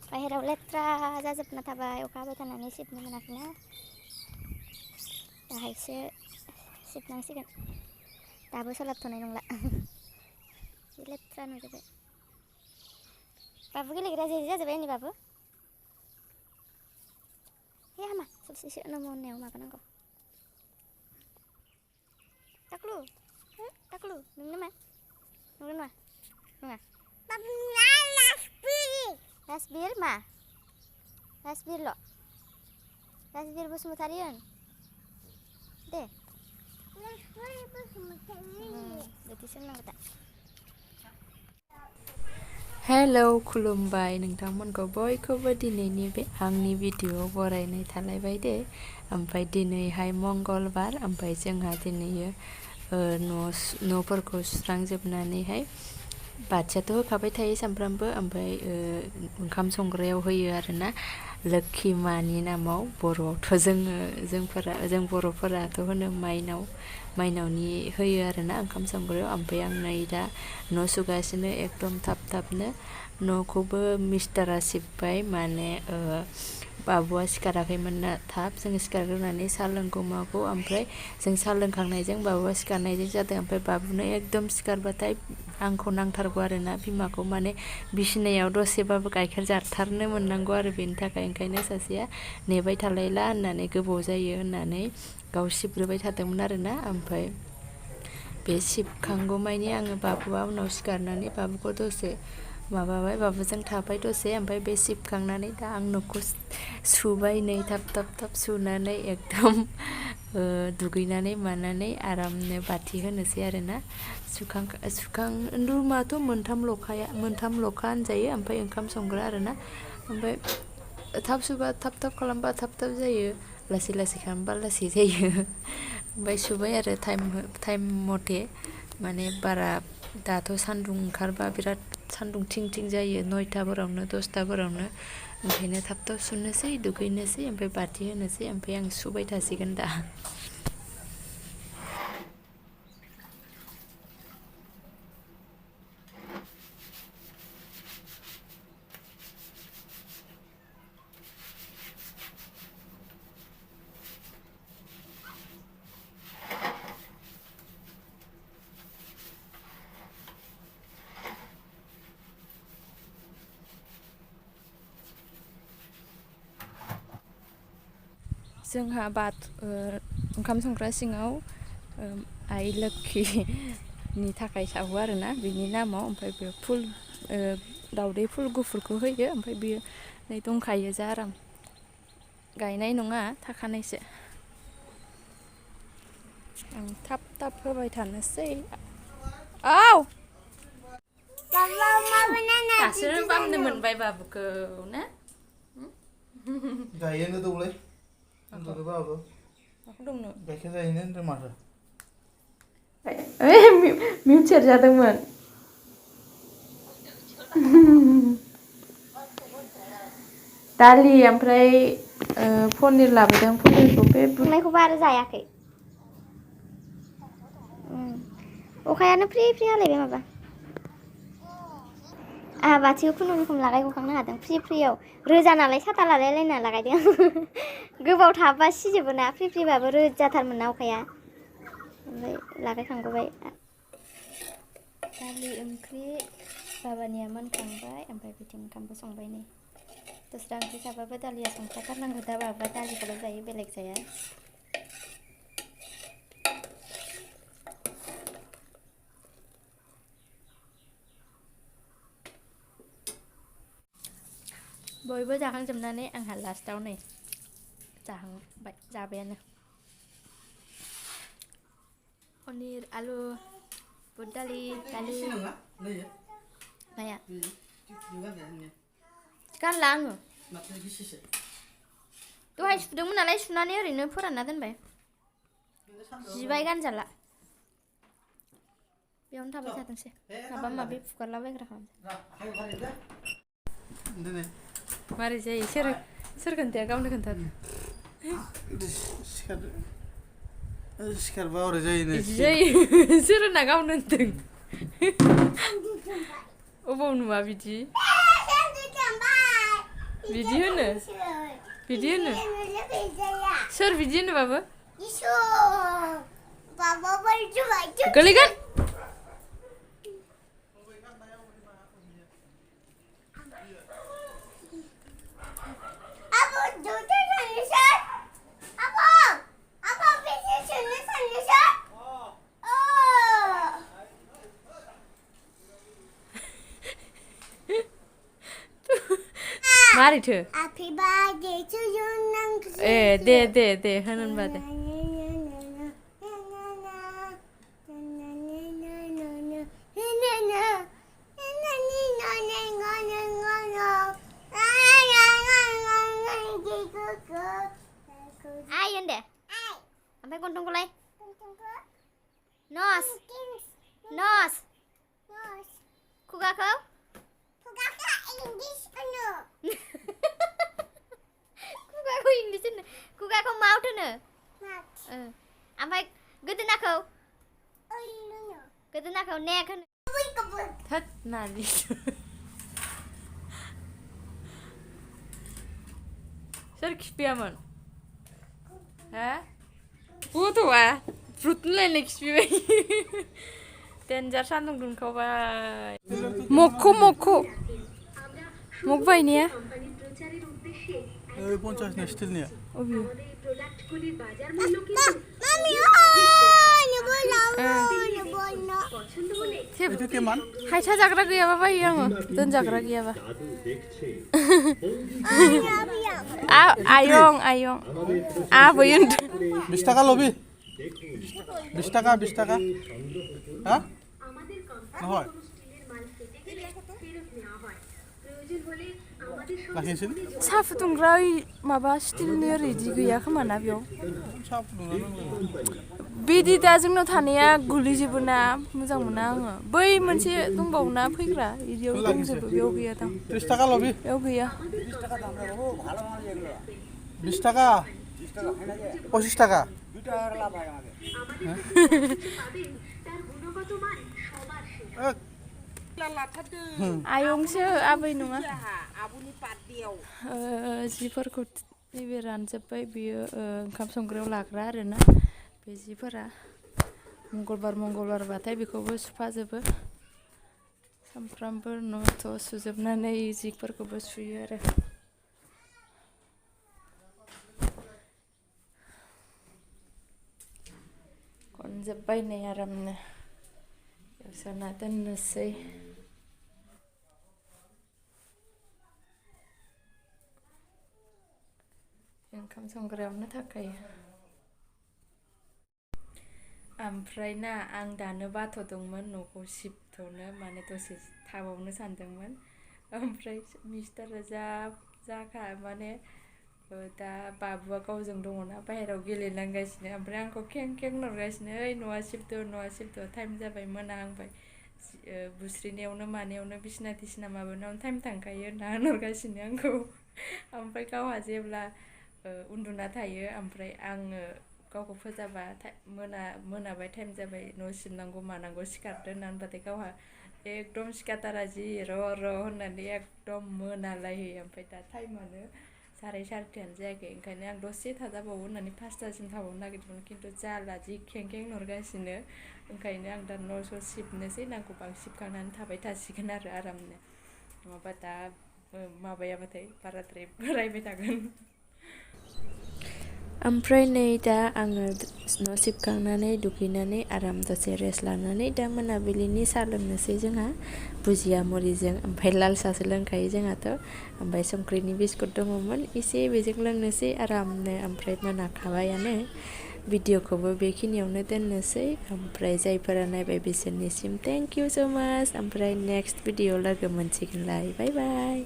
बाहेराव लेथ्रा जाजोबना थाबाय अखा हाबाय थानानै सिबनो मोनाखैना दाहायसो सिबनांसिगोन दाबो सोलाबथ'नाय नंला जि लेथ्रा नुजोब्बाय बाबु गेलेग्रा जेरै जाजोब्बाय आंनि बाबु हे हामा सलसिसो नोमो होननायाव माबा नांगौ टाक्लु टाक्लु नोंनो मा नंगौ नङा नङा राजबीर मा राजबीरल' राजबीर बसुमतारी होन दे बिदिसो होननांगौ दा हेलौ खुलुमबाय नोंथांमोनखौ बयखौबो दिनैनि बे आंनि भिडिअ बरायनाय थालायबाय दे ओमफ्राय दिनैहाय मंगलबार ओमफ्राय जोंहा दिनै न'फोरखौ सुस्रांजोबनानैहाय बाथियाथ' होखाबाय थायो सामफ्रामबो ओमफ्राय ओंखाम संग्रायाव होयो आरोना लोखि मानि नामाव बर'आवथ' जों बर'फोराथ' होनो माइनावनि होयो आरोना ओंखाम संग्रायाव ओमफ्राय आं नै दा न' सुगासिनो एकदम थाब थाबनो न'खौबो मिस्टारा सिबबाय माने बाबुआ सिखाराखैमोन ना थाब जों सिखारग्रोनानै साहा लोंगौ मागौ ओमफ्राय जों साहा लोंखांनायजों बाबुआ सिखारनायजों जादों ओमफ्राय बाबुनो एकदम सिखारबाथाय आंखौ नांथारगौ आरोना बिमाखौ माने बिसिनायाव दसेबाबो गाइखेर जाथारनो मोननांगौ आरो बेनि थाखाय ओंखायनो सासेया नेबाय थालायला होननानै गोबाव जायो होननानै गाव सिबग्रोबाय थादोंमोन आरोना ओमफ्राय बे सिबखांगौमानि आङो बाबुआ उनाव सिखारनानै बाबुखौ दसे माबाबाय बाबुजों थाबाय दसे ओमफ्राय बे सिबखांनानै दा आं न'खौ सुबाय नै थाब थाब सुनानै एकदम दुगैनानै मानानै आरामनो बाथि होनोसै आरोना रुमाथ' मोनथाम लखा होनजायो ओमफ्राय ओंखाम संग्रा आरोना ओमफ्राय थाब सुबा थाब खालामबा थाब जायो लासै खालामबा लासै जायो ओमफ्राय सुबाय आरो टाइम मथे माने बारा दाथ' सान्दुं ओंखारबा बिराद सान्दुं थिं जायो 9टाफोरावनो 10टाफोरावनो ओंखायनो थाब सुनोसै दुगैनोसै ओमफ्राय बाथि होनोसै ओमफ्राय आं सुबाय थासिगोन दा जोंहा ओंखाम संग्रा सिङाव आइ लोक्षिनि थाखाय सावो आरोना बिनि नामाव ओमफ्राय बे दावदै फुल गुफुरखौ होयो ओमफ्राय बियो नै दंखायो जा आराम गायनाय नङा थाखानायसो आं थाब होबाय थानोसै दासो बामनो मोनबाय बाबुखौ ना जायोनो दौलाय बाबु गाइखेर जायोनो होनदों माथो मिउट सेरजादोंमोन दालि ओमफ्राय पनिर लाबोदों पनिरखौ बे बुंनायखौबो आरो जायाखै अखायानो फ्रि हालायबाय माबा आंहा बाथिखौ खुनुरुखुम लागायगखांनो हादों फ्रियाव रोजा नालाय साथा लालायलायना लागायदों गोबाव थाबा सिजोबो ना फ्रिबाबो रोजाथारमोन ना अखाया ओमफ्राय लागायखांगबाय दालि ओंख्रि बाबानिया मोनखांबाय ओमफ्राय बिथिं ओंखामबो संबाय नै दस्रा ओंख्रि जाबाबो दालिया संखाथारनांगौ दा बाबा दालिखौल' जायो बेलेग जाया बयबो जाखांजोबनानै आंहा लास्टाव नै जाबायानो पनिर आलु बुट दालि माया गानला आङो दहाय सुदोंमोन नालाय सुनानै ओरैनो फोरानना दोनबाय जिबाय गानजाला बेयावनो थाबाय थाथोंसै माबा माबि फुगारलाबायग्रा खालामसै मारै जायो सोर खोन्थाया गावनो खोन्थादो सिखारबा हरै जायोनो जायो सोर होनना गावनो होनदों अबाव नुवा बिदि बिदि होनो बिदि होनो सोर बिदि होनो बाबु गोलैगोन मारैथो Happy birthday to you दे होन होनबा दे Ai deh. Sampai kuntung kulai. Nos. Nos. Kuga kau? Kuga kau English anu. Kuga kau English anu. Kuga kau mau tu ne? Mau. Sampai gedena kau? Gedena kau nek kan? Thất nani Sao kişpiyaman? Ha? Bu tuh ah, fruitun lain kişpiyay. Danger sandung dun kau bay. Mokku. Mok bay niya? 50 na still niya. Obi. Mami, Itu keman? Hai cha jagra gaya ba bay yang, don jagra gaya ba. Ayong. Boyun. 20 টাকা lobby 20 টাকা হ্যাঁ নহয় लाखिनोसै साहा फुदुंग्रा माबा स्टिलनि ready गैया खोमा ना बेयाव साहा फुदुंना नांगौ बिदि दा जोंनाव थानाया गोलैजोबो ना मोजां मोना आङो बै मोनसे दंबावोना फैग्रा इदियाव दंजोबो बेयाव गैया दां 30 টাকা লবি बेयाव गैया 20 টাকা 25 টাকা आयंसो आबै नङा जिफोरखौ नैबे रानजोब्बाय बियो ओंखाम संग्रायाव लाग्रा आरोना बे जिफोरा मंगलबारबाथाय बेखौबो सुफाजोबो सामफ्रामबो न'थ' सुजोबनानै जिफोरखौबो सुयो आरो खनजोब्बाय नै आरामनो एवसोना दोननोसै ओंखाम संग्रायावनो थाखायो ओमफ्राय ना आं दानो बाथ'दोंमोन न'खौ सिबथ'नो माने दसे थाबावनो सानदोंमोन ओमफ्राय मिस्टारा जाखा माने दा बाबुआ गावजों दङना बाहेरायाव गेलेनांगासिनो ओमफ्राय आंखौ खें हरगासिनो ओइ न'आ सिबद' टाइम जाबाय मोनाहांबाय बुस्रिनायावनो मानायावनो बिसिना थिसिना माबानायावनो टाइम थांखायो होनना होनहरगासिनो आंखौ ओमफ्राय गावहा जेब्ला उन्दुना थायो ओमफ्राय आङो गावखौ फोजाबा मोनाबाय टाइम जाबाय न' सिबनांगौ मानांगौ सिखारदो होनना होनबाथाय गावहा एकदम सिखारथारा जि र' होननानै एकदम मोनालायहोयो ओमफ्राय दा टाइमानो 3:30 जायाखै ओंखायनो आं दसे थाजाबावो होननानै 5टासिम थाबावनो नागिरदोंमोन खिन्थु जाला जि खें हरगासिनो ओंखायनो आं दा न' सिबनोसै नांगौबा आं सिबखांनानै थाबाय थासिगोन आरो आरामनो नङाबा दा माबायाबाथाय बाराद्राय रायबाय थागोन ओमफ्राय नै दा आङो न' सिबखांनानै दुगैनानै आराम दसे रेस्ट लानानै दा मोनाबिलिनि साहा लोंनोसै जोंहा भुजिया मुरिजों ओमफ्राय लाल साहासो लोंखायो जोंहाथ' ओमफ्राय संख्रिनि बिस्कुट दङमोन एसे बेजों लोंनोसै आरामनो ओमफ्राय मोनाखाबायानो भिडिअखौबो बेखिनियावनो दोननोसै ओमफ्राय जायफोरा नायबाय बिसोरनिसिम थेंक इउ स' माच ओमफ्राय नेक्स्ट भिडिअ लोगो मोनसिगोनलाय बाय बाय